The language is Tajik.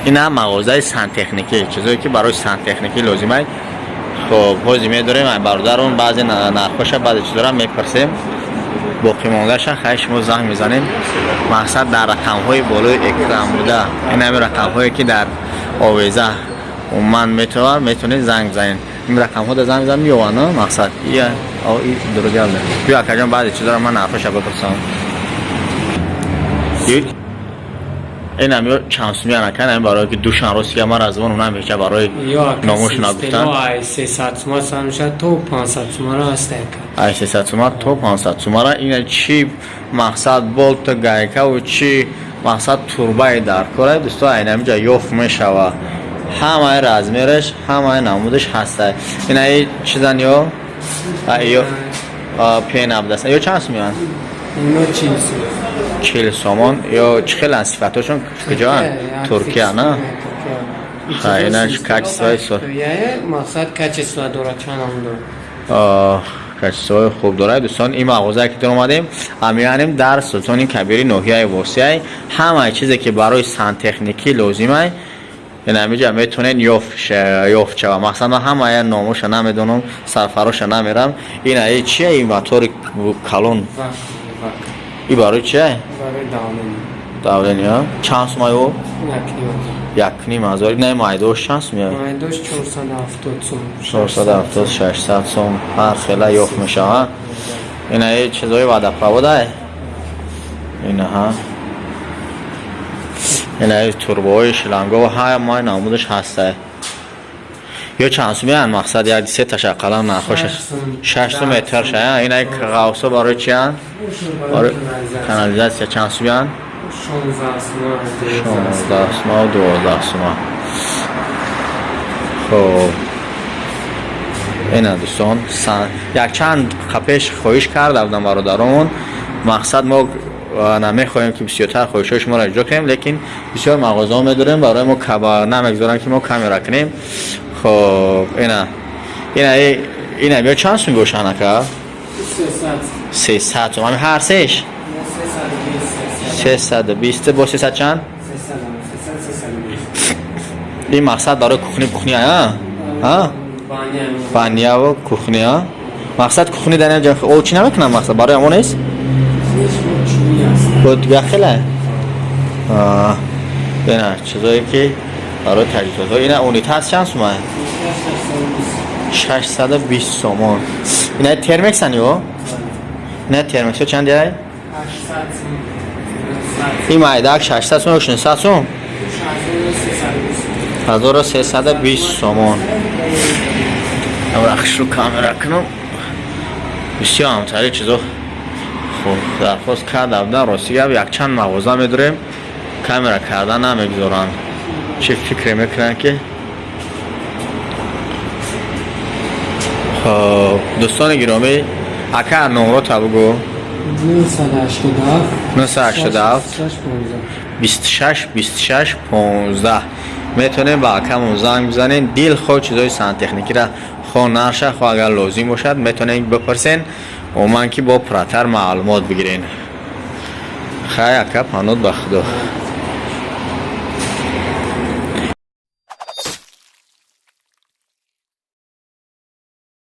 Ина мағозаи сантехникӣ, чизое ки барои сантехникӣ лозимай. Хоб, ҳозир медорем бародарон, баъзе нархоша, баъзе чизора мепурсем, боқимондаша хай шумо занг мезанем. Мақсад, дар рақамҳои болои экран буда, ин ҳамин рақамҳое ки дар овеза умуман метавон, метавонед занг бизанед. Ин рақамҳо да занг бизанед, меёванд. Мақсад, дуруст гап. Биё, акаҷон, баъзе чизора ман нархоша бипурсам. Ин ҳами чанд сумия накан? Ҳами барое ки душан, рости ман аз он намеша, барои номош нагуфтан. Ай 300 сума сар мешавад то 500 сумара ҳаст. Ай 300 сума то 500 сумара. Ина чӣ, мақсад, болта, гайкаву чӣ, мақсад, турбаи дар кора, дӯсто, айнамиҷа ёфт мешава. Ҳамаи размераш, ҳамаи намудаш ҳаста. Ина чизан ё ё пена будаст, ё чанд сумиянд? Ино 40 сум. 40 сомон. Ё чӣ хеланд сифатошон? Куҷоанд? Туркия, на? Инаш качествои Мақсад, качество дорад, чанд ам дорад. Качествои хуб дорад. Дӯстон, ин мағозае ки омадем, ҳамиянем дар Султони Кабири, ноҳияи Восиай. Ҳамаи чизе ки барои сантехникӣ лозимай, ин ҳамиҷа метавонед ёфт шава. Мақсад, ман ҳамая номоша намедонам, сарфароша намерам. Ина чия, ин мотори калон? И барои чия? Давление. Чанд сумай о? 1,5 ҳазор. Не, майдош чанд сум? Майдош 470 сум. 470, 600 сум, ҳар хела ёфт мешава. Ина чизои водопроводай, инаҳа, ина турбоҳои шланго, ҳамаи намудаш ҳастай. Ё чанд сумиян? Мақсад, як се ташаққалам нархоша 6 сум метрша. Ина ғавсо барои чиян? Барои канализатсия. Чанд сумиян? 16 сума, 12 сума. Хоб, ина, дӯстон, якчанд қапеш хоҳиш карда будам бародаромон. Мақсад, мо намехоҳем ки бисёртар хоҳишҳои шуморо иҷро кунем, лекин бисёр мағозаҳо медорем, барои мо намегузорам ки мо камера кунем. Хоб, ина биё, чанд сум бошанд, ака? 300 сум ҳами ҳар сеш? 320 бо 300 чанд? Ин, мақсад, барои кухни, а баняву кухни, мақсад, кухни дар инҷа о чӣ намекунам. Мақсад, барои ҳамон нест, бо дигар хеле ина чизое ки барои таҷҳизотҳо. Ина унитаз чанд сума? 620 сомон. Ина термексан ё ина термексо чанд яй? Ин майдак 600 сум ё 600 сум? 1320 сомон. Рахшру камера кунам. Бисёр ҳамтари чизо хуб дархост карда будан. Рости гап, якчанд мағоза медорем, камера карда намегузоранд. Чӣ фикре мекунанд ки. Хоб, дӯстони гиромӣ, ака, номрота бугӯ. 987. 987 26 26 15. Метавонем ба акамон занг бизанем. Дилхоҳ чизои сантехникира, хо нарша, хо агар лозим бошад, метавонем бипурсен, умуман ки бо пурратар маълумот бигирен. Хай, ака, панод ба Худо.